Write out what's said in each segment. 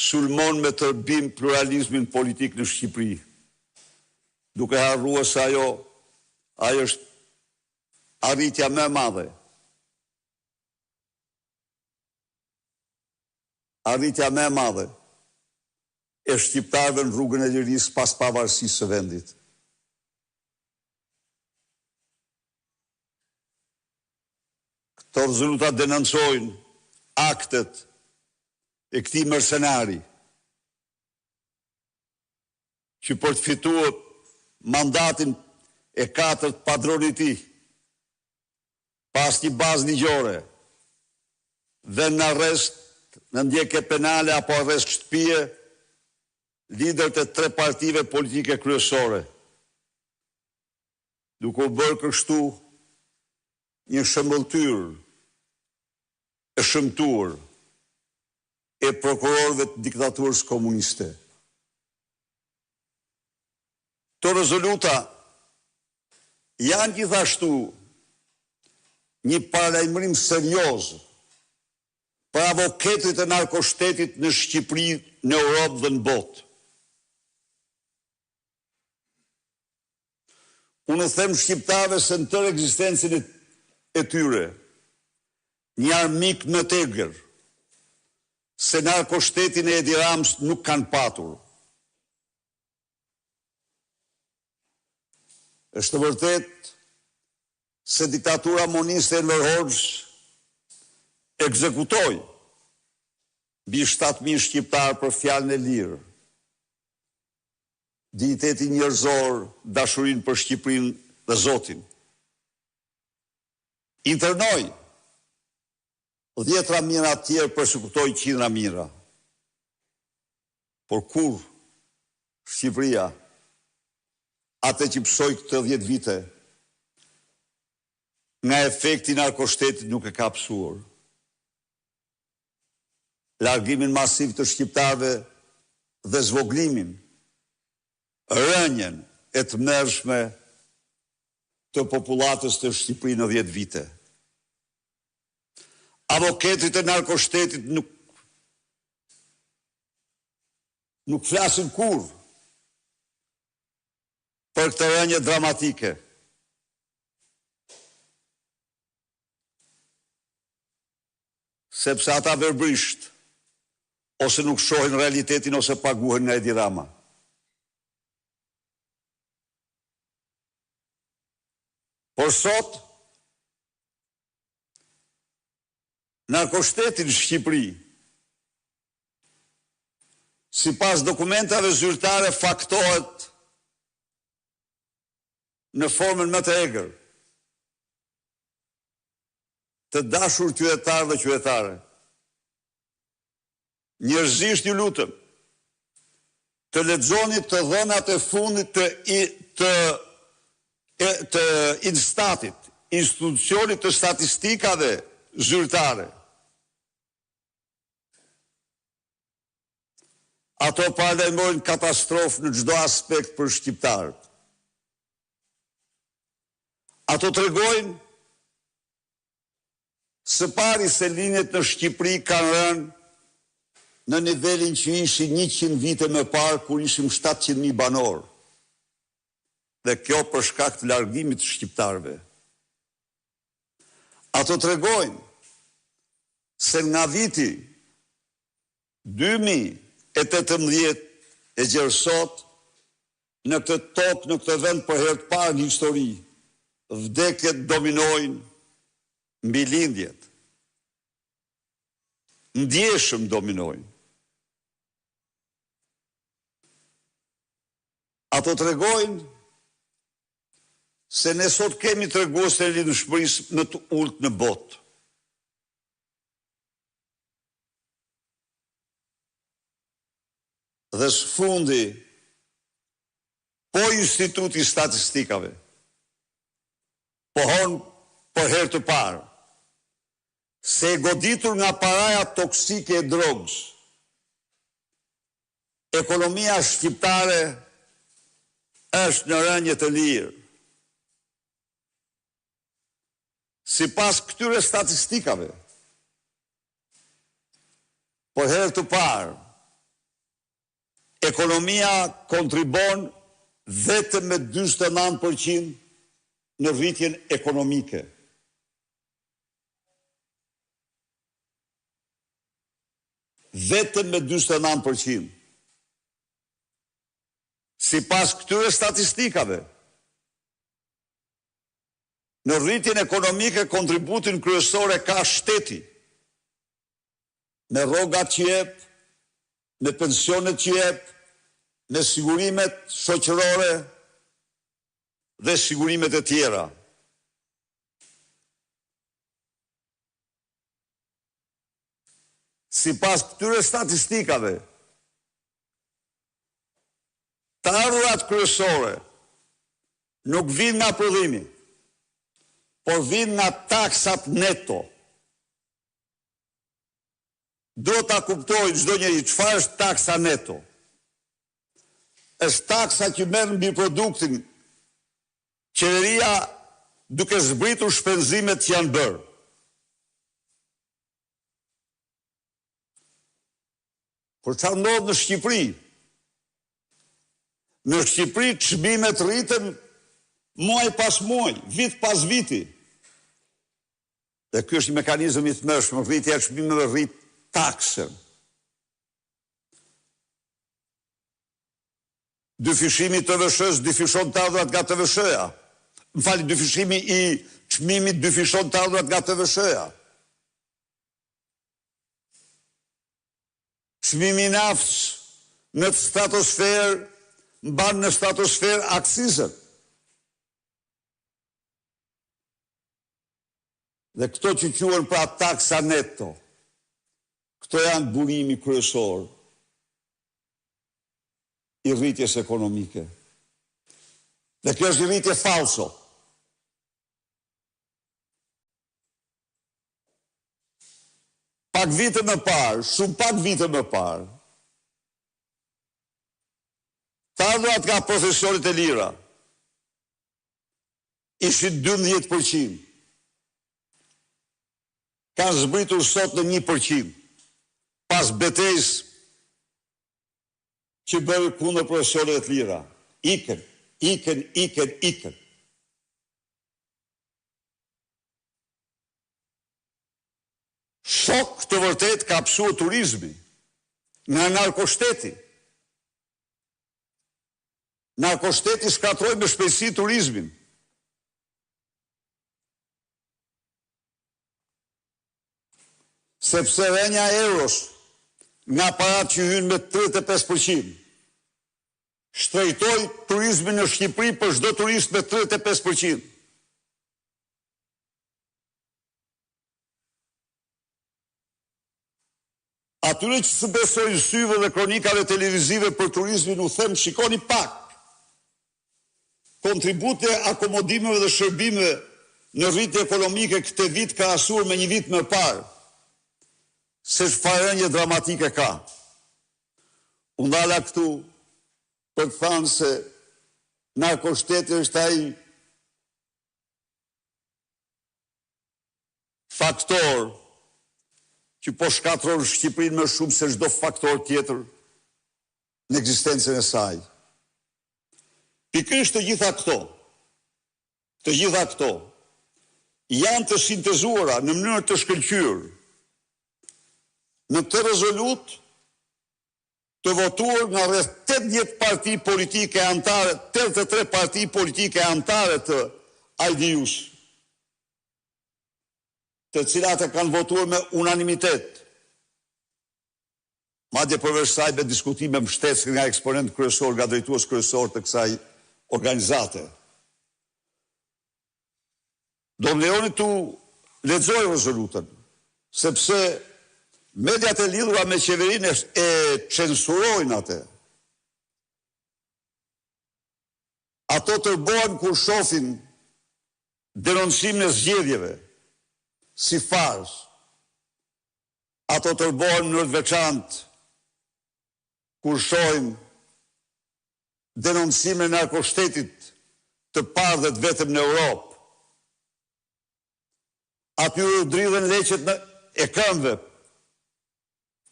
sulmon me tërbim pluralizmin politik në Shqipëri, duke harruar se ajo ai është arritja më e madhe. Arritja më e madhe e shqiptarëve në rrugën e lirisë pas pavarësisë së vendit. Këto rezoluta denoncojnë aktet e këtij mercenari që për të fituar mandatin e katërt padroni i tij, pa asnjë bazë ligjore, vë në arrest, në ndjekje penale apo arrest shtëpie, liderët e tre partive politike kryesore, duke u bërë kështu një shëmbëlltyrë e shëmtuar e prokurorëve të diktaturës komuniste. Këto rezoluta janë gjithashtu një paralajmërim serioz për avoketët e narkoshtetit në Shqipëri, në Europë dhe në botë. Unë u them shqiptarëve se në tërë ekzistencën e tyre, një armik më të egër se narkoshtetin e Edi Ramës nuk kanë patur. Është e vërtetë se diktatura moniste e Enver Hoxhës ekzekutoi mbi 7000 shqiptarë për fjalën e lirë, dinjitetin njerëzor, dashurinë për Shqipërinë dhe Zotin. Internoi dhjetra mijëra të tjerë, persekutoi qindra mijëra. Por kurrë Shqipëria, atë që pësoi këto 10 vite, nga efekti i narkoshtetit nuk e ka pësuar. Largimin masiv të shqiptarëve dhe zvogëlimin, rënien e tmerrshme të popullatës të Shqipëri në 10 vite. Avoketët e narkoshtetit nuk nuk flasin kurrë për këtë rënie dramatike. Sepse ata verbërisht ose nuk shohin realitetin ose paguhen nga Edi Rama. Por sot, narkoshteti në Shqipëri, sipas dokumentave zyrtare faktohet në formën më të egër. Të dashur qytetarë dhe qytetare, njerëzisht ju lutem të lexoni të dhënat e fundit të të e, të Instatit, institucionit të statistikave zyrtare. Ato paralajmërojnë katastrofë në çdo aspekt për shqiptarët. Ato tregojnë së pari se lindjet në Shqipëri kanë rënë në nivelin që ishin 100 vite më parë kur ishim 700.000 banorë. Dhe kjo për shkak të largimit të shqiptarëve. Ato tregojnë se nga viti 2018 e gjer sot në këtë tokë, në këtë vend për herë të parë në histori, vdekjet dominojnë mbi lindjet. Ndjeshëm dominojnë. Ato tregojnë se ne sot kemi treguesin e lindshmërisë më të ulët në botë. Dhe së fundi, po Instituti i Statistikave pohon për herë të parë se e goditur nga paraja toksike e drogës, ekonomia shqiptare është në rënie të lirë. Sipas këtyre statistikave, për herë të parë, Ekonomia kontribon vetëm me 49 për qind në rritjen ekonomike. Vetëm me 49 për qind. Sipas këtyre statistikave, në rritjen ekonomike kontributin kryesor e ka shteti, me rrogat që jep, me pensionet që jep, me sigurimet shoqërore dhe sigurimet e tjera. Sipas këtyre statistikave, të ardhurat kryesore nuk vijnë nga prodhimi, por vijnë nga taksat neto. Duhet ta kuptojë çdo njeri çfarë është taksa neto. Është taksa që merr mbi produktin qeveria duke zbritur shpenzimet që janë bërë. Por çfarë ndodh në Shqipëri? Në Shqipëri çmimet rriten muaj pas muaj, vit pas viti. Dhe ky është një mekanizëm i tmerrshëm, rritja e çmimeve rrit taksën. Dyfishimi i TVSH-së dyfishon të ardhurat nga TVSH-ja. Më falni, dyfishimi i çmimit dyfishon të ardhurat nga TVSH-ja. Çmimi i naftës në stratosferë mban në stratosferë akcizën. Dhe këto që quhen pra taksa neto, këto janë burimi kryesor i rritjes ekonomike. Dhe kjo është një rritje falso. Pak vite më parë, shumë pak vite më parë, të ardhurat nga profesionet e lira ishin 12 për qind. Kanë zbritur sot në 1 për qind. Pas betejës që bëri kundër profesioneve të lira. Ikën, ikën, ikën, ikën. Shok të vërtetë ka pësuar turizmi nga narkoshteti. Narkoshteti shkatërroi me shpejtësi turizmin. Sepse rënia e euros nga paratë që hynë me 35%, shtrenjtoi turizmin në Shqipëri për çdo turist me 35%. Atyre që s'u besojnë syve dhe kronikave televizive për turizmin u them shikoni pak kontributin e akomodimeve dhe shërbimeve në rritje ekonomike këtë vit krahasuar me një vit më parë, se çfarë rënie dramatike ka. U ndala këtu për të thënë se narkoshteti është ai faktor që po shkatërron Shqipërinë më shumë se çdo faktor tjetër në ekzistencën e saj. Pikërisht të gjitha këto, të gjitha këto janë të sintezuara në mënyrë të shkëlqyer në këtë rezolutë të votuar nga rreth 80 parti politike anëtare, 83 parti politike anëtare të IDU-s, të cilat e kanë votuar me unanimitet. Madje përveç saj me diskutime mbështetëse nga eksponentë kryesor, nga drejtues kryesor të kësaj organizate. Do më lejoni t'u lexoj rezolutën, sepse mediat e lidhura me qeverinë e censurojnë atë. Ato tërbohen kur shohin denoncimin e zgjedhjeve si farsë. Ato tërbohen në mënyrë të veçantë kur shohin denoncimin e narkoshtetit të parë dhe të vetëm në Europë. Atyre u dridhen leqet e këmbëve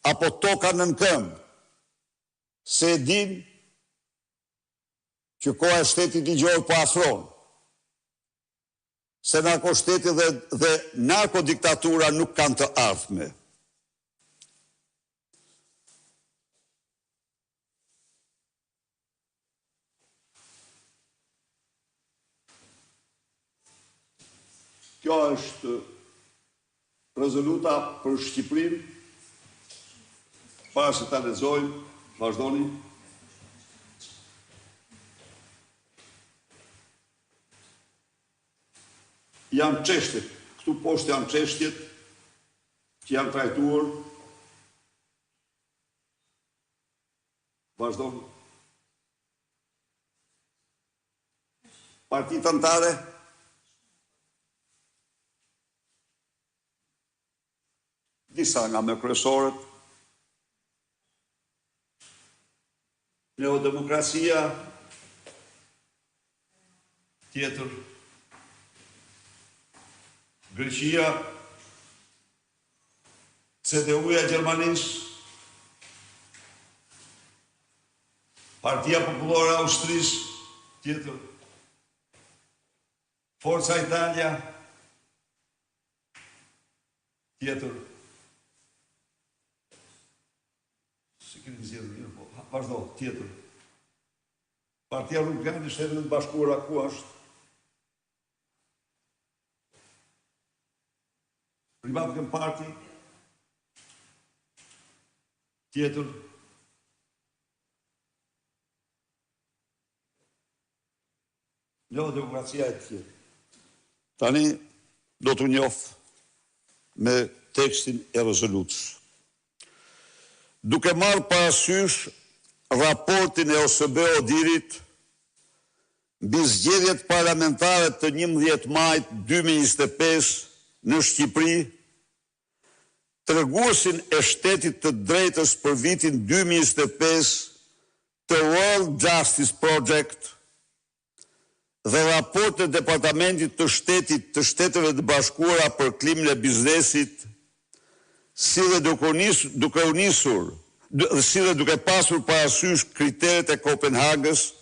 apo toka nën këmbë. Se e dinë që koha e shtetit ligjor po afron. Se narkoshteti dhe dhe narkodiktatura nuk kanë të ardhme. Kjo është rezoluta për Shqipërinë. Para se ta lexojmë, vazhdoni. Janë çështjet, këtu poshtë janë çështjet që janë trajtuar Vazhdon. Partitë anëtare? Disa nga më kryesorët. Neodemokracia tjetër. Greqia CDU-ja e Gjermanisë, Partia Popullore e Austrisë, tjetër, Forza Italia, tjetër. S'i keni zgjedhur mirë, po vazhdo, tjetër. Partia Republikane e Shteteve të Bashkuara ku është? Republican Party tjetër Jo, demokracia e tjerë. Tani do t'ju njoh me tekstin e rezolutës. Duke marrë parasysh raportin e OSBE-ODIHR-it mbi zgjedhjet parlamentare të 11 majit 2025 në Shqipëri, treguesin e shtetit të drejtës për vitin 2025 të World Justice Project dhe raportin e Departamentit të Shtetit të Shteteve të Bashkuara për klimën e biznesit, si dhe duke u nisur, duke u nisur si dhe duke pasur parasysh kriteret e Kopenhagës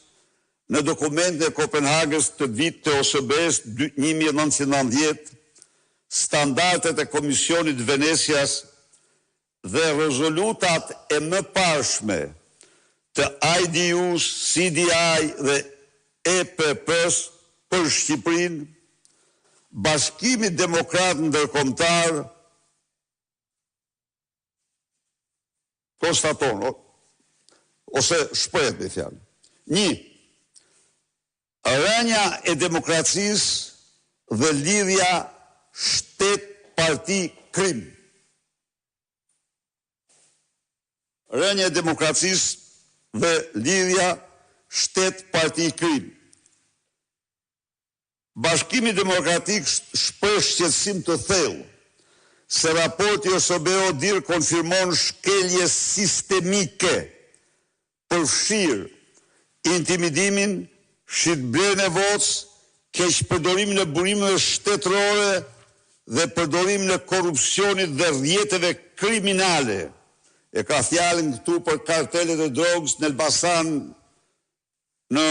në dokumentin e Kopenhagës të vitit të OSBE-së 1990, standardet e Komisionit të Venecias dhe rezolutat e mëparshme të IDU-s, CDI dhe EPP-së për Shqipërinë, Bashkimi Demokrat Ndërkombëtar konstaton ose shprehet me fjalë. 1. Rënia e demokracisë dhe lidhja shtet parti krim. Rënia e demokracisë dhe lidhja shtet parti krim. Bashkimi Demokratik shpreh shqetësim të thellë se raporti OSBE-ODIHR konfirmon shkelje sistemike, përfshirë intimidimin, shitblerjen e votës, keqpërdorimin e burimeve shtetërore dhe përdorimin e korrupsionit dhe rrjeteve kriminale. E ka fjalën këtu për kartelet e drogës në Elbasan, në.